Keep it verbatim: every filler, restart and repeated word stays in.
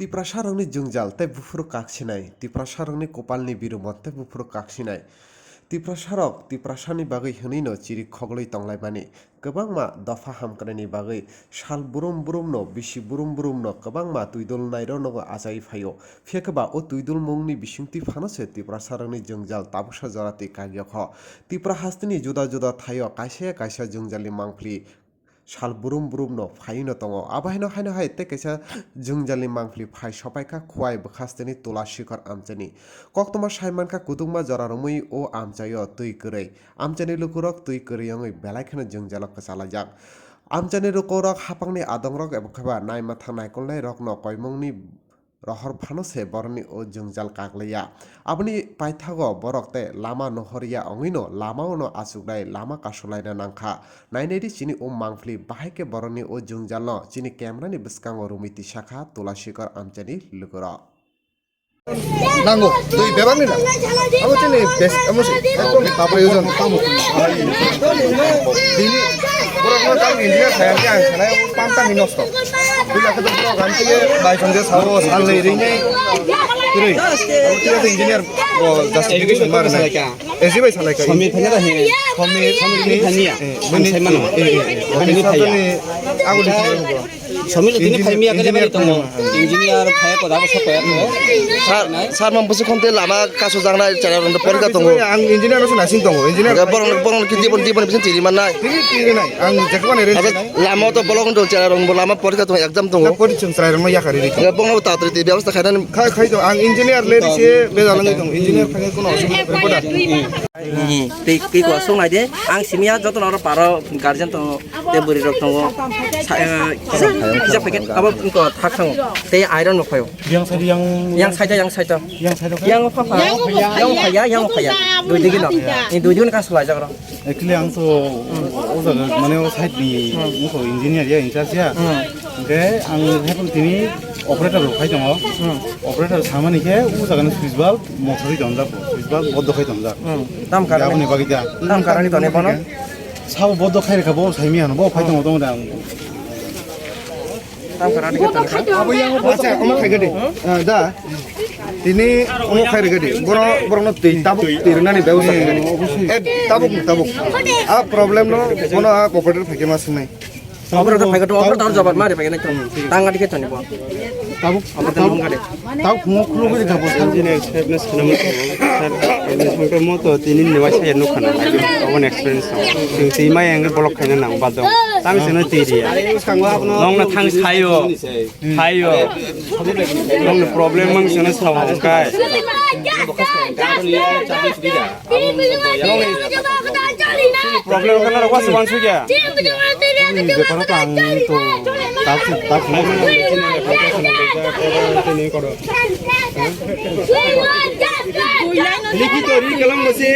Tiprasarokni jwngjal tei buphuru kaksinai, Tiprasarokni kopalni birumo tei buphuru kaksinai. Tiprasarok Tiprasani bagwi hwnwino chiri khogwi tonglaimani. Kwbangma dopha hamkraini bagwi sal brum brumno, bisi brum brumno kwbangma twidul nairokno achai phaio. Phiya khe ba o twidul mungni bisingtwi phano se Tiprasarokni jwngjal tabuksa jora twi kagiyokho. Tipra hasteni juda juda thaio kaisa kaisa jwngjalni mangpili sal brum brumno phaino tongo. Abo haino haino hai tei kaisa jwngjalni mangpili phai sopaikha Khowai bwkhasteni Tula Shikhar amchaini. Koktwma saimankha kudukma jora romwi o amchaio twi kwrwi. Amchaini lukurok twi kwrwi wngwi belai kheno jwngjalo kwchalaijak. Amchaini lukurok hapangni adongrok eba khe ba naima thang naikolnairokno koimungni rohor phano se borokni o jwngjal kaklaiya. Aboni paithago borok tei lama nohorya wngwino lamaono achuknai lama kasulaina nangkha. Nainai di chini o mangpili bahai khe borokni o jwngjalno chini camera ni bwskango romwi tisakha Tula Shikhar amchaini lukurok. Nango, twi bebak ni na. Amo chini bes, amo si, ekdom tapre ojon. Bini, borok no tang engineer saya ke ang sanai, pam tang ni nosto. Bila kata borok ang tiye, bai song je sao, sal lei ring nei. Tiri, amo tiye engineer, bo justification mar na. Esi bai salai ka. Samir phanya da he. Samir, Samir ni phanya. Bini, eh, bini, eh, eh, eh, bini sabda ni, aku di. Samir tini phai miya kele bari tongo. Engineer phai ko dabo sokya ko. Sir, sir, mam busi khonte lama kasu jangnai chara rong porika tongo. Ang engineer no nasin tongo. Engineer borong borong ki dibon dibon bisin tiri mannai. Tiri tiri nai. Ang jekma ne re. Lama to bolong do chara rong lama porika tongo exam tongo. Pori chung chara rong yakari ri. Borong ta tiri bebostha khainani. Khai khai to ang engineer le ri se be jalang tongo. Engineer khai kono asuk. Tei, tei ko song nai de, ang simi ya joto noro paro guardian tongo, tei bwrwi rok tongo. Sa-, eh, kisa, kisa packet abo wngkha thak thango. Tei iron rok phaio. Yang side, yang, yang side, yang side. Yang side. Yang pha pha. Yang pha ya, yang pha ya. Dui digi no. Ni dui digi no ka sulai jak ro. Actually, ang to o jaga, mane o side ni, hmm, wngkha engineer ya, in charge ya. Hmm. Hingke ang hepan tini operator rok khai tongo. Hmm. Operator samani khe o jaga ni switch bulb mothorwi tonjak, switch bulb boddo khai tonjak. Hmm. Tam karani. Aboni bagwi da. Tam karani toni bono? Sabo boddo khai rikha, bo saimi ano, bo khai tongo, tongo da ang. Tam karani khe toni kha? Abo yang bo. Acha, omo khai gadi. Hmm? Ah, da. Tini omo khai rikha di. Bono, bono twi tabuk twi rwnani bebosta khai gadi. Eh, tabuk, tabuk. A problem no, bono a operator phaikhe ma swngnai. Opor to phaiga to, opor to jawab mari phaiga to. Tang adi ke tani bo. Tabuk, opor to mung gade. Tabuk mo khulu gade tabuk. Engineer sir na sana mo. Sir, engineer sir mo to tini ne wai saya no khana. Own experience no. Sing si mai ang block khaina nang ba do. Tang sino ti dia. Nong na thang sayo. Sayo. Nong na problem mang sino sa kai. Problem kana rok wasu wansukya. Beparo to ang to tak tak. Likito ri kalam bose.